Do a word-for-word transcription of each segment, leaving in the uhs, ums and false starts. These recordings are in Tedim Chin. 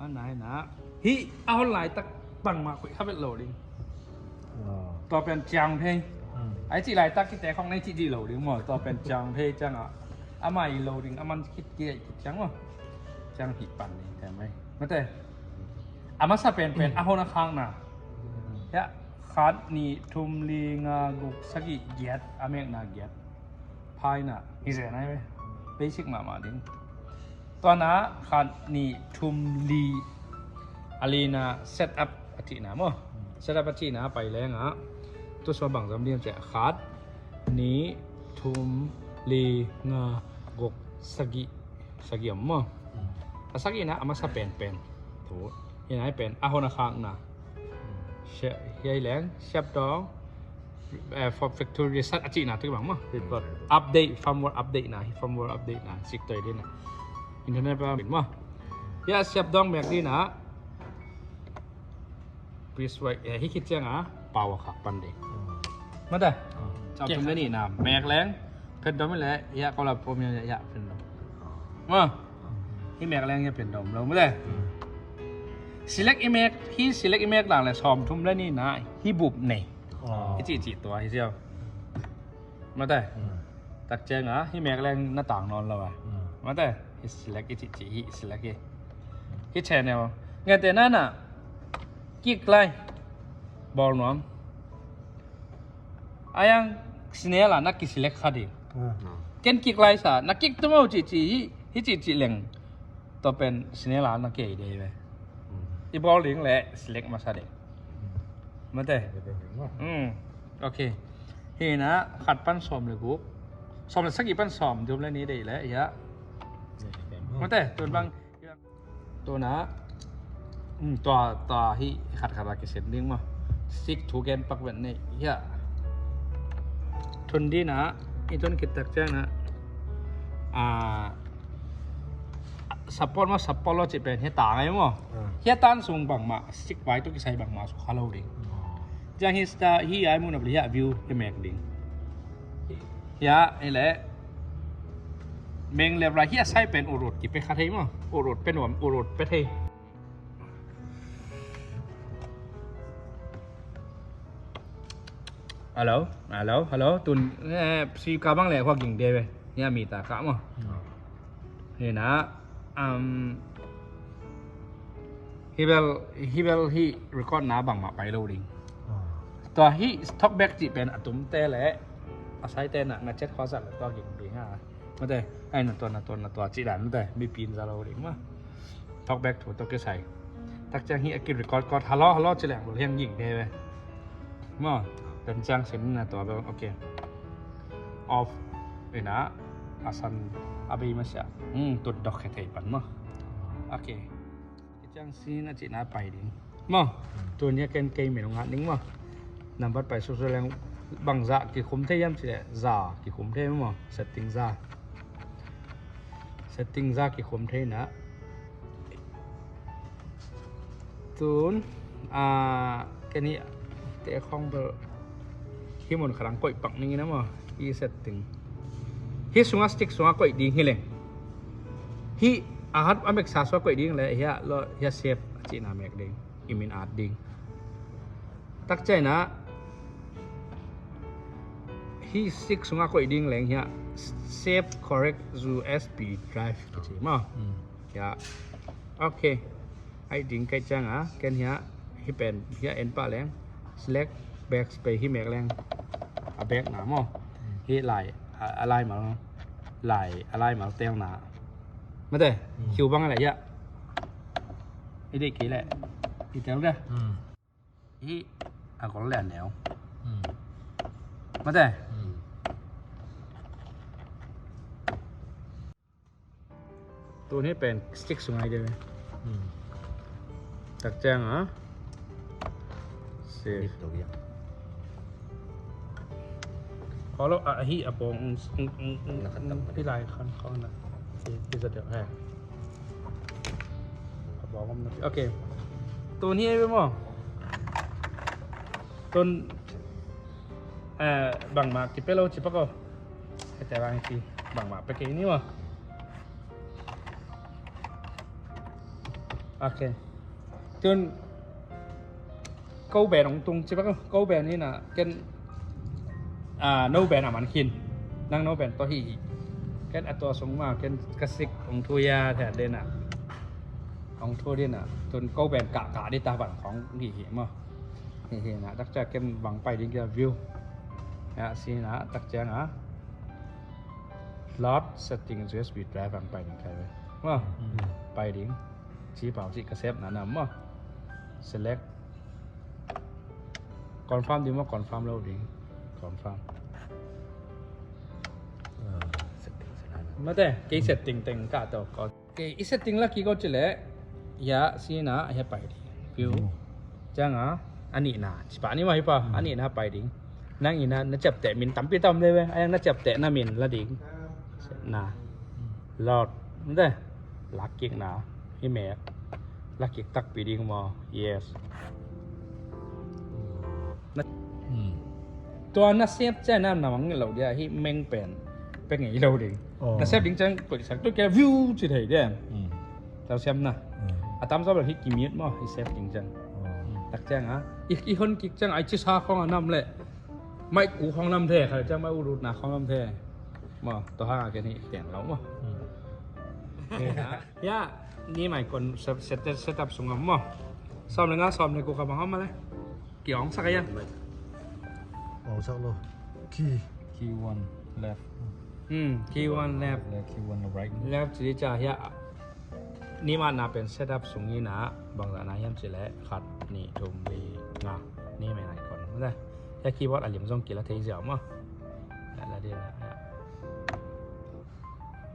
Nai na. Hih a hon laitak bangmah koih kha vet lo ding. Tua pen ciang phei. Ai cih laitak kite khong nei cih dih lo ding maw. Tua pen ciang phei ciang a, amah i lo ding a man khit kei khit ciang maw. Ciang hih pan ding te mai. Mate. A masa penpen a hon a khakna. Hiah khat, nih, thum, li, nga, guk, sagih, giat, a mekna giat. Phaina hi zen ai ve. Basic mahmah ding. Tuana khat, nih, thum, li, a lina set up a cihna maw. Set up a cihna pai lengah tusua bangzam liam ciah khat, nih, thum, li, nga, guk, sagih. Sagih om maw. A sagihna a masa penpen. Thu hi nai pen a hon a khakna. Hiai leng siap dong, eh, for factory reset a cihna tu bang maw. Update, firmware update na hi, firmware update na sik toi dina. Internet pa maw. Hiah siap dong mek dina. Please wait, eh, hi khit cianga pau a khak pan ding. Mate. Ciam thum le nihna mek leng phen dom le hiah kola pom hiah phen dom. Ma. Hi mek leng hiah phen dom lo mate. Select i mek, hi select i mek lang le sawm thum le nihna hi bup nei. Hi cih cih tua hi siau. Mate. Tak cianga hi mek leng na tang nawn lo a. Mate. Hi select i cih cih hi select hi. Hi channel. Ngate nana kik lai. Bawl nuam. Ayang sinela na ki select kha ding. Ken kik lai sa na kik tu mau cih cih hi, hi cih cih leng. Tua pen sinela na kei dei ve. I bawl ding le select masa ding. Mate. Ok. Hina khat pan sawm le guk, sawm le sagih pan sawm dum le ni dei le hiah. Mate tun bang. Tuna tua tua hi khat khat a kisen ding maw. Sik thu gen pak vet nei hiah. Thun dina i tun khit tak ciangna a support maw, support lo cih pen hiah ta ngai maw. Hiah tan sung bangmah sik vai tu kisai bangmah suk kha lo ding. Ciang hi sta hi ai mun a bli hiah view hi mek ding. Hiah hi le meng le bra hiah sai pen urut ki pe kha thei maw. Urut pe nuam, urut pe thei. Hello, hello, hello. Tun si ka bang le hua ging de ve. Hiah mi ta ka maw. Hina um, hi bel hi bel hi record na bangmah pai lo ding. Tua hi talkback cih pen a tumte le a saite na na chat khua zat le tua ging ding a. Mate ai na tua na tua na tua cih dan mate mi pin za lo ding ma. Talkback thu tua kisai. Tak ciang hi a ki record kawt hello hello ci leng lo hiang ging de ve. Maw dan ciang sin na tua bel ok. Off ina a san a bei masiah. Tut dok khe thei pan maw. Ok. Ciang sin a cihna pai ding maw. Tun hiah ken kei menu ngat ding maw. Nambat pai susu leng bangzah kikhum thei hiam cih leh za kikhum thei maw. Setting za. Setting za kikhum thei na. Tun a ken hi te khong bel hi mun kharang koih pak ning ina maw. Hi setting hi sunga stick sunga koih ding hi leng. Hi a hat a meksa sunga koih ding le hiah lo hiah save a cihna mek ding. I min at ding. Tak ciangna hi stick sunga koih ding leng hiah save correct U S B drive ka ci maw. Hiah ok. Ai ding kai cianga ken hiah hi pen hiah en pah leng select backspace hi mek leng a back na maw. Hi lai a lai mal lai a lai mal tel na. Mate hiu bang le hiah. I dei kei le i tel de. Hi a gol le a neu. Mate. Tun hi pen stick sungai de. Tak ciang a. Save. Kholo a hi a pong. Hi lai khan khona. Hi za de he. A pong om na. Ok. Tun hi e mo. Tun bangmah kipe lo ci pak o. Hete bang ci bangmah pe kei ni maw. Ok. Tun ko band hong tung ci bek, ko band hi na, ken, ah, no band a man khin. Nang no band tawh hi hi. Ken a tua sung ma ken ka sik hong thu ya thei den a. Hong thu den a. Tun ko band kah kah di ta ban khong hi hi maw. Hi hi na, tak ciang ken bang pai ding kia view. Ya, si na, tak ciang a. Load setting U S B drive ang pai ding kai ve. Maw. Hmm. Pai ding. Ci pau ci ka sep na na maw. Select. Confirm ding maw, confirm lo ding. Confirm. Ah, setting, setting. Mate, kei setting teng ka to ko. Kei i setting la ki ko ci le. Ya, si na, ya pai ding. View. Hmm. Ciang a, a nihna. Ci pa ni maw hi pa. Hmm. A nihna pai ding. Nang ina na ciapteh min tampi tam le ve. A yang na ciapteh na min la ding. Na. Load. Nde. Lak kik na. Hi mek. Lak kik takpi ding maw. Yes. Na. Hmm. Tua na sep ciang na na mang lo dia hi meng pen. Pe ngei lo ding. Oh. Na sep ding ciang koih sak tu ke view ci thei dia. Hmm. Tau siam na. Hmm. A tam sa bel hi ki minute maw hi sep ding ciang. Oh. Tak ciang a. I, i hon kik ciang a i ci sa khong a nam le. Mai ku khong nam the, kha ciang mai u rut na khong nam the. Maw, to ha ken hi tiang lo maw. Hmm. Ya, ni mai kon set, set, set up sung am maw. Sawm le nga, sawm le ku ka bang am ma le. Ki ong sak a ya. Ong sak lo. Key. Key one left. Hmm, key one left. Left, key one right. Left ci ca ya. Ni ma na pen set up sung hi na, bang za na hiam ci le, khat, nih, thum, li, nga. Ni mai nai kon. Mate. Ya keyboard a lim zong kila thei ziau maw. Ya la dia na. Ya.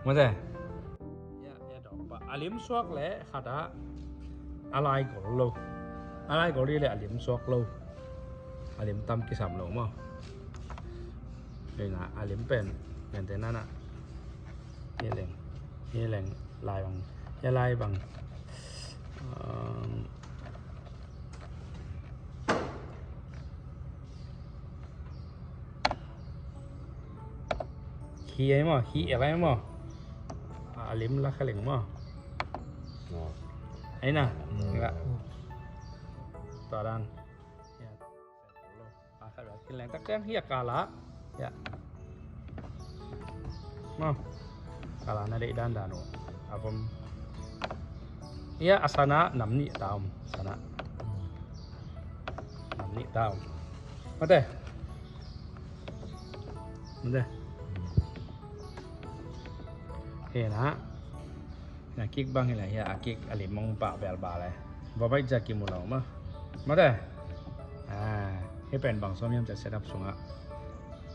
Mate. Ya, ya dok pa. A lim suak le, khat a, a lai gol lo. A lai gol le a lim suak lo. A lim tam kisam lo maw. Hei na, a lim pen. Pen te na na. Hi leng. Hi leng. Lai bang. Hi lai bang. Um, hi ai maw. Hi ai maw. A lim la kha leng maw. Ai na. Nga. Tua dan. Ya. A khat a kin leng tak ciang hi a kala. Ya. Maw. Kala na deih dan dan uh. A vom. Ya, a sana nam nih ta om. Sana. Nam nih ta om. Mate. Mate. He na. Na kik bang hi la hi a kik a lim mong pah bel ba le. Ba bai ja ki mu lo ma. Mate. Ah, hi pen bang som yam ja set up sung a.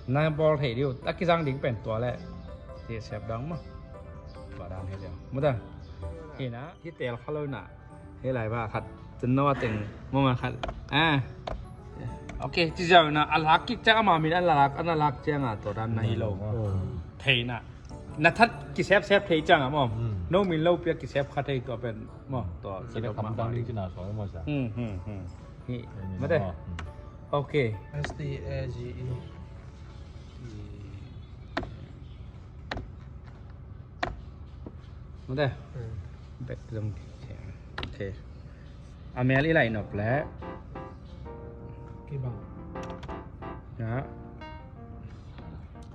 Na bawl thei diu. A kizang ding pen tua le. Ti sep dang ma. Ba dan hi diu. Mate. Hi na, hi tel kha lo na. Hi lai ba khat. Tun no a teng. Mo ma khat. Ah. Ok, ci ziau na. A lak kik ciang a ma min a lak, a na lak ciang a to dan na hi lo. Oh. Thei na. Na that kisep sep thei ciang a maw. Hmm. No min lo pia kisep kha thei tua pen maw. Tua kidok mahmah ding. Kidok ding cina suai maw sa. Hmm, hmm, hmm. Hi. Mate. Hmm. Ok. S T A G E. Mate. Hmm. Back zong. Ok. A mel i lai nop le. Kibang. Ya.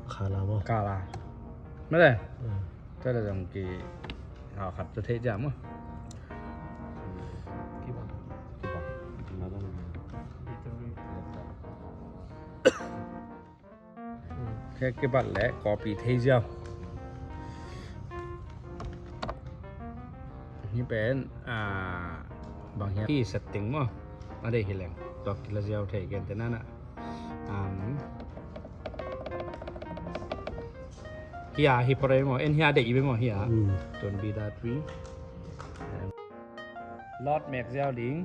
Kala maw. Kala. Mate. Hmm. Tua le zong ki hau khat tua thei jam maw. Kibang. Kibang. Kibang. Khe kibat le copy thei ziau. Hi pen, ah, bang hiam hi setting maw. A dei hi leng. Tua kila ziau thei gen te na na. Um, hi a hi pore maw. En hi a dei i be maw hi a. Hmm. Don't be that way. Load mek ziau ding.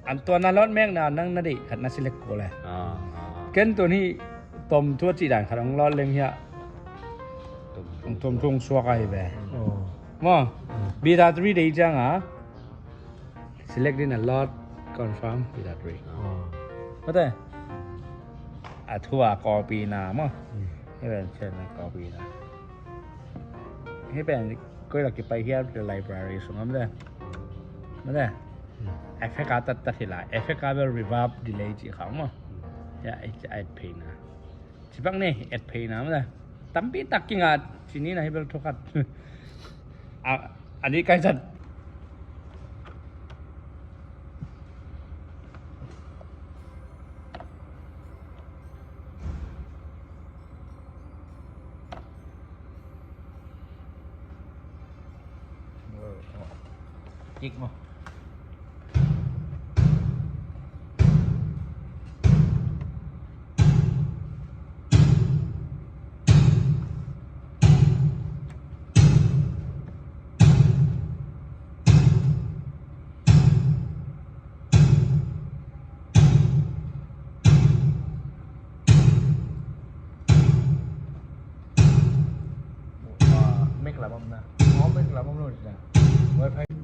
An tua na load mek na nang na deih khat na select ko le. Ah, ah. Ken tun hi tom tua ci dan khat hong load leng hi a. Tom, tom tung suak a hi be. Oh. Maw. Hmm. Beta three dei ciang a. Select din a load confirm beta three. Oh. Mate. A thu a copy na maw. Hmm. Hi ben chen na copy na. Hi ben koi la kipai hiam the library sung am de. Mate. Effect a taktak hi lai. Effect a bel reverb delay cih kha maw. Ya, ai, ai phei na. Ci bang nei, et phei na mate. Tampi tak kinga ci ni na hi bel thokhat. A, ani kai zat. Kick maw. Mek lam om na. Mek lam om lo na. Wi-Fi.